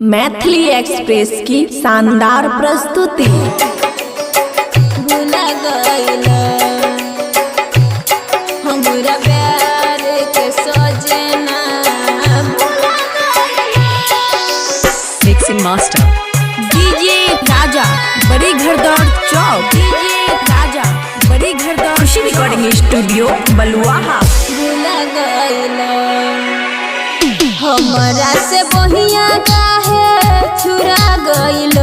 Maithili express की शानदार प्रस्तुति। भुला गइल हमरा प्यार के सजना, भुला गइल। Mixing Master. DJ राजा, बड़ी घरदौड़ चौक। डीजे राजा, बड़ी घरदौड़। खुशी रिकॉर्डिंग स्टूडियो, बलुआहा। भुला गइल हमरा से बहिया काहे छुरा गइल,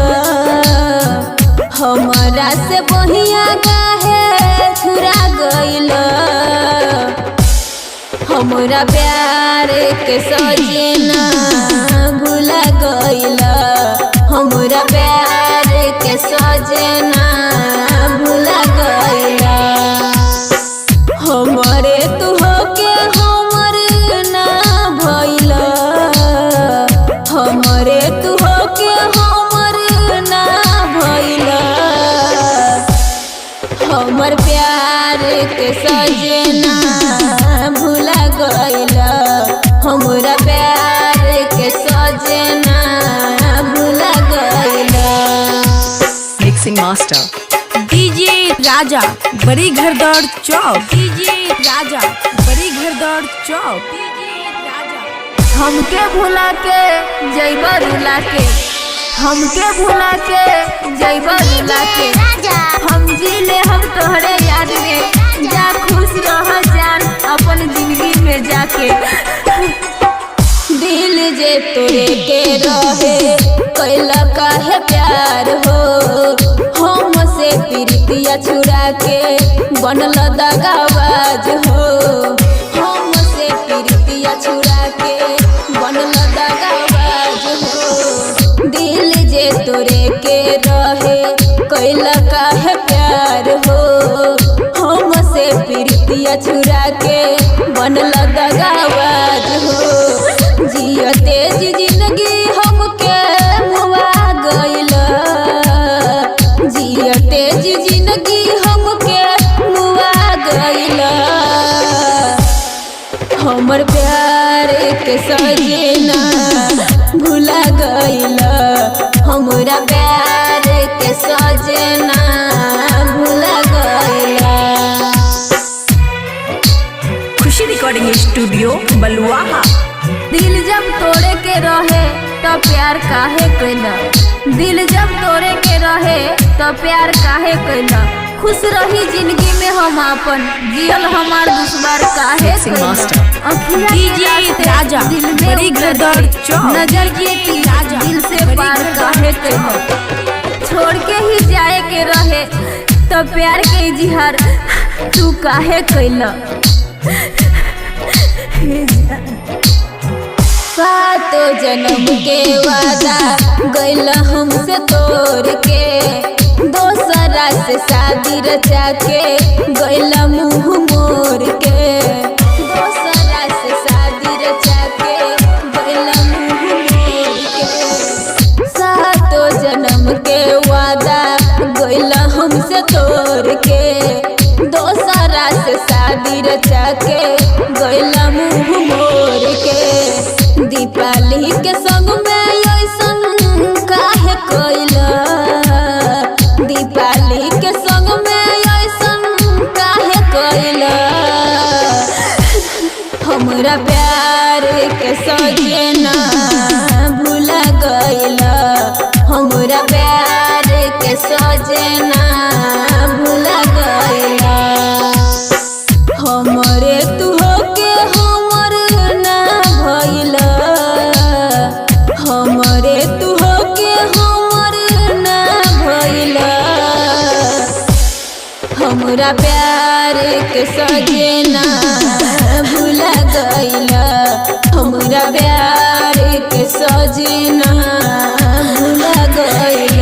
हमरा से बहिया काहे छुरा गइल। हमरा प्यार के सजना भुला गइल, हमरा प्यार के सजना भुला गइल। हमरे तू होके हमर ना भइल, हमरे तू होके हमर ना भइल। हमर प्यार के सजना भुला गइल, हमरा प्यार के सजना भुला गइल। Mixing Master. DJ राजा, बड़ी घरदौड़ चौक। डीजे राजा, बड़ी घरदौड़ चौक। डीजे राजा। हमके भुला के जैबा रुला के, हमके भुला के जैबा रुला के, हम जी ले हम तोहरे याद में। जा खुश रह जान अपन जिंदगी में जाके। दिल जे तोरे के रहे कैला काहे प्यार हो, हम से प्रीतिया छुड़ा के बनल दगाबाज हो। हम से प्रीतिया छुड़ा के बनल दगाबाज हो। दिल जे तोरे के रहे कैला काहे प्यार हो, हम से प्रीतिया छुड़ा के बनल दगाबाज हो। जियते जी जिंदगी हमके मुआ गइल, जियते जी जिंदगी हमके मुआ गइल। हमर प्यार के सजना भुला गइल, हमरा प्यार के सजना भुला गइल। खुशी रिकॉर्डिंग स्टूडियो, बलुआहा। दिल जब तोड़े के रहे तो प्यार काहे कैला, दिल जब तोड़े के रहे तो प्यार काहे कैला। खुश रही जिंदगी में हम अपन, जियल हमार दुश्मन काहे Mixing कैला। Master. अखिया के डीजे रास्ते राजा, दिल में बड़ी उतर घरदौड़ के, चौक। नजर के तीर राजा, दिल से बड़ी पार घरदौड़ काहे कैला। छोड़ के ही जाए के रहे तो प्यार के जिहार तू काहे कैला। सातो जन्म के वादा गैल हमसे तोड़ के, दोसरा से शादी रचा के गैल मुँह मोड़ के। दोसरा से शादी रचा के गैल मुँह मोड़ के। सातो जन्म के वादा गैल हमसे तोड़ के, दोसरा से शादी रचा के गैल मुँह मोड़ के। दीपाली के संग में ऐसन काहे कैला, दीपाली के संग में ऐसन काहे कैला। हमरा प्यार के सजना भुला गइल, हमरा प्यार के सजना भुला गइल। हमरे तू होके हमर ना भइल, हमरे तू होके हमर ना भइल। हमरा प्यार के सजना भुला गइल, हमरा प्यार के सजना भुला गइल।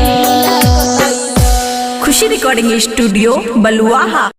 खुशी रिकॉर्डिंग स्टूडियो, बलुआहा।